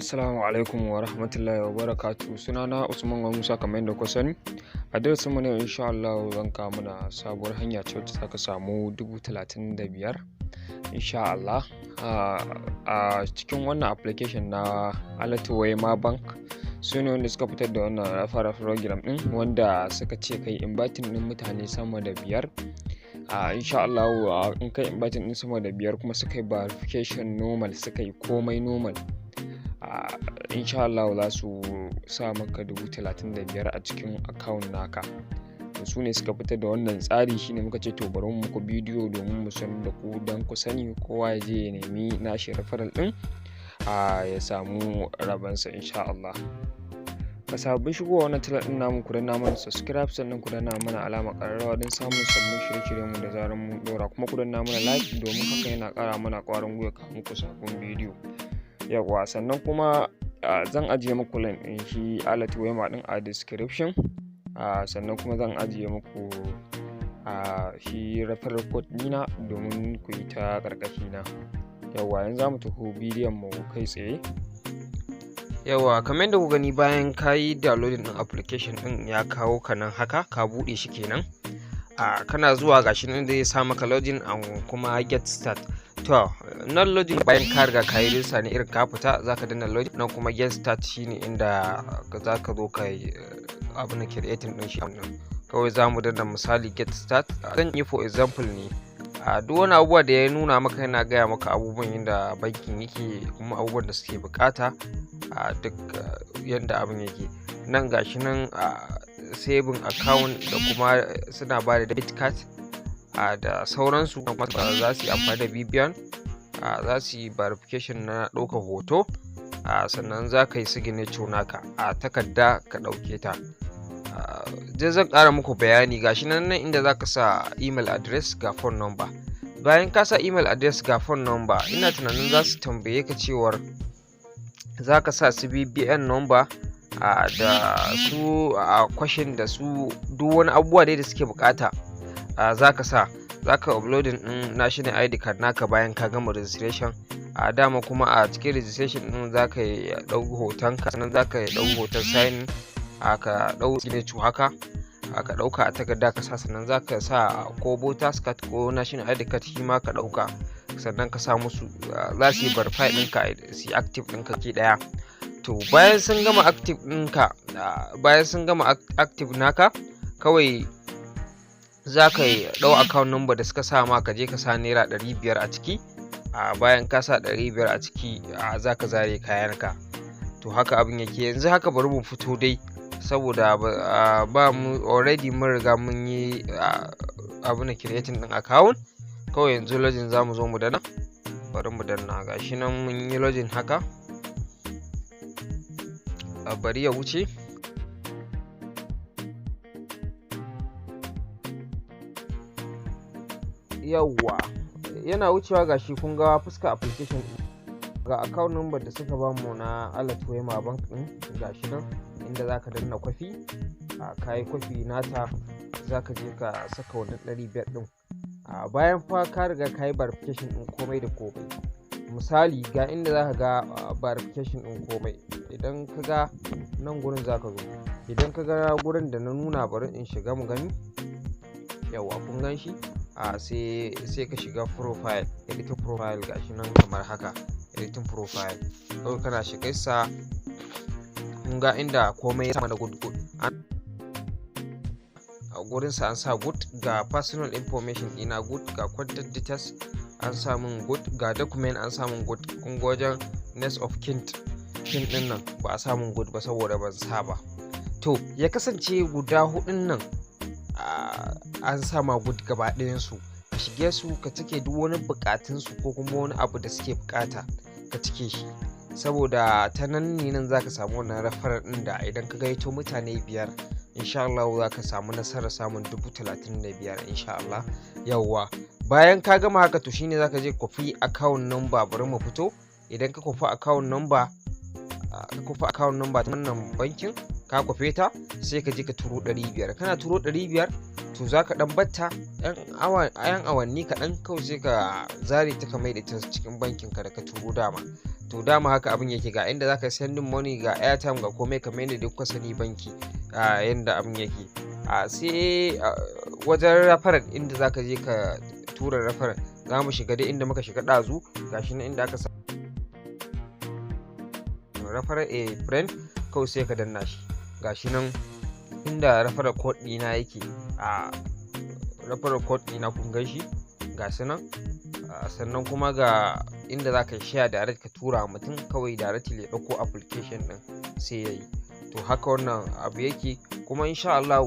Assalamu alaikum wa rahmatullahi wa barakatuhu. Sunana Usman Musa, kamar yadda kuka sani. A darasin mu na yau, insha Allah, zan kawo mana sabuwar hanya ce wacce zaka samu 35,000, insha Allah, a cikin wannan application na Alert Wema Bank. Su ne wanda suka fitar da wannan referral program ɗin, wanda suka ce kai inviting ɗin mutane sama da biyar. Insha Allah, in kai inviting ɗin sama da biyar, kuma suka yi verification normal, suka yi komai normal, insha Allah za su sa maka 35,000 a cikin account naka. To, su ne suka fitar da wannan tsari, shine muka ce to bari mu muku bidiyo domin mu sanar da ku, don ku sani, kowa ya je ya nemi nashi referral ɗin, ya samu rabansa, insha Allah. Ga sababbin shigowa wannan channel ɗin namu, ku danna mana subscribe, sannan ku danna mana alamar ƙararrawa don samun sabbin shirye-shiryen mu da zarar mun ɗora, kuma ku danna mana like, domin haka yana ƙara mana ƙwarin gwiwa kawo muku sabon bidiyo. Yawwa, sannan kuma zan ajiye muku link ɗin shi Alert Wema ɗin a description, sannan kuma zan ajiye muku shi referral code ɗina domin ku yi ta ƙarƙashina. Yawwa, yanzu za mu tafi bidiyon mu kai tsaye. Yawwa, kamar yadda ku gani, bayan ka yi downloading ɗin application ɗin, ya kawo ka nan haka, ka buɗe shi kenan. Kana zuwa, gashi nan zai sa maka login and kuma get start. To, nan login, bayan ka riga ka yi register ne, irin ka fita, zaka danna login. Nan kuma get start shine inda zaka zo ka yi abin creating ɗin shi. Kawai za mu danna misali get start. Zan yi for example ne. Duk wani abubuwa da ya nuna maka, yana gaya maka abubuwan yadda bankin yake, kuma abubuwan da suke bukata, a duk yadda abin yake. Nan gashi nan saving account, da kuma suna ba da debit card da sauransu. Za su yi amfani da BVN, za su yi verification na ɗaukar hoto, sannan za ka yi signature naka a takarda, ka ɗauke ta. Dai zan ƙara muku bayani. Gashi nan, nan inda za ka sa email address, ga phone number. Bayan ka sa email address, ga phone number, ina tunanin za su tambaye ka cewar za ka sa su BVN number da su a question, da su duk wani abubuwa dai da suke bukata za ka sa. Za ka uploading din national ID card naka bayan ka gama registration. A dama kuma a cikin registration din za ka yi ɗau hotonka, sannan za ka yi ɗau hoton sign, ka ɗau signature haka, ka ɗauka a takarda ka sa. Sannan za ka sa ko voters card ko national ID card, shi ma ka ɗauka, sannan ka sa musu. Za su yi verify ɗinka, su yi active ɗinka ke ɗaya. To, bayan sun gama active ɗinka, bayan sun gama active naka, kawai za ka yi ɗau account number da suka sa ma, ka je ka sa ₦500 a ciki. Bayan ka sa 500 a ciki, za ka zare kayanka. To, haka abin yake. Yanzu haka bari mu fito dai, saboda ba mu already mun riga mun yi abu na creating ɗin account. Kawai yanzu login za mu zo mu danna. Bari mu danna. Gashi nan mun yi login haka. Bari ya wuce. Yawwa, yana wucewa. Gashi kun ga fuska application, ga account number da suka bamu na Alert Wema Bank din. Gashi nan inda zaka danna kwafi. A kayi kwafi nata, zaka je ka saka wannan 500 din, bayan fa ka riga ka yi verification din komai da komai. Misali, ga inda zaka ga verification din komai. Idan ka ga nan gurin, zaka zo, idan ka ga gurin da na nuna, bari in shiga mu gani. Yawwa, kun gan shi. Sai ka shiga profile, editing profile. Gashi nan kamar haka, editing profile. Kawai kana shigar sa, kun ga inda komai ya sama da good good a gurin sa, an sa good. Ga personal information ɗina good, ga contact details an sa min good, ga document an sa min good. Kun ga wajen next of kin din nan, ba a sa min good ba saboda ban sa ba. To, ya kasance guda hudun nan an sa ma good gaba ɗayan su. Ka shige su, ka cike duk wani bukatun su ko kuma wani abu da suke bukata, ka cike shi, saboda ta nan ne nan zaka samu wannan referral din, da idan ka gayyato mutane biyar, insha Allah za ka samu nasarar samun 35,000, insha Allah. Yawwa, bayan ka gama haka, to shine zaka je kwafi account number. Bari mu fito. Idan ka kwafi account number, ka kwafi account number ta wannan bankin, ka kwafe ta, sai ka je ka turo 500. Kana turo 500, to za ka dan batta yan awanni kaɗan, kawai sai ka zare ta, ka mai da ita cikin bankin ka da ka turo dama. To dama haka abin yake. Ga inda zaka sending money, ga airtime, ga komai, kamar yadda dai kuka sani banki yanda abin yake. Sai wajen referral, inda zaka je ka tura referral, za mu shiga dai inda muka shiga ɗazu. Gashi nan inda aka sa "refer a friend", kawai sai ka danna shi. Gashi nan inda referral code ɗina yake. A referral code ɗina, kun gan shi, ga su nan. Sannan kuma ga inda za ka share direct, ka tura mutum kawai directly ya ɗauko application ɗin sai ya yi. To haka wannan abu yake. Kuma insha Allah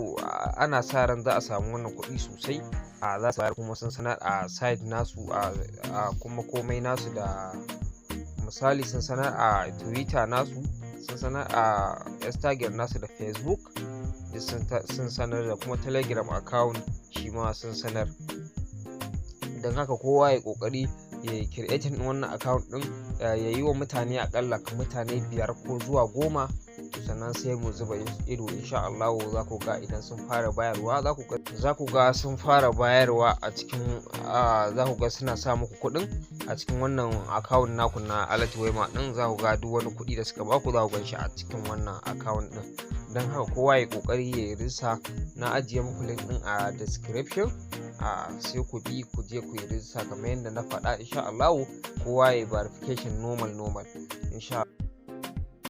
ana sa ran za a samu wannan kuɗi sosai a za su bayar, kuma sun sanar a site nasu, a kuma komai nasu. Da misali, sun sanar a Twitter nasu, sun sanar a Instagram nasu da Facebook sun sanar, da kuma Telegram account shi ma sun sanar. Don haka kowa ya kokari ya creating din wannan account din, ya yi wa mutane, akalla mutane 5 ko zuwa 10. Sannan sai mu zuba ido, insha Allah za ku ga idan sun fara bayarwa, za ku ga sun fara bayarwa a cikin, za ku ga suna sa muku kuɗin a cikin wannan account naku na Alat Wema din. Za ku ga duk wani kuɗi da suka baku, za ku gan shi a cikin wannan account din. Don haka kowa ya kokari ya yi rijista. Na ajiye muku link din a description, sai ku bi ku je ku yi rijista kamar yadda na faɗa. Insha Allah kowa ya verification normal normal, insha.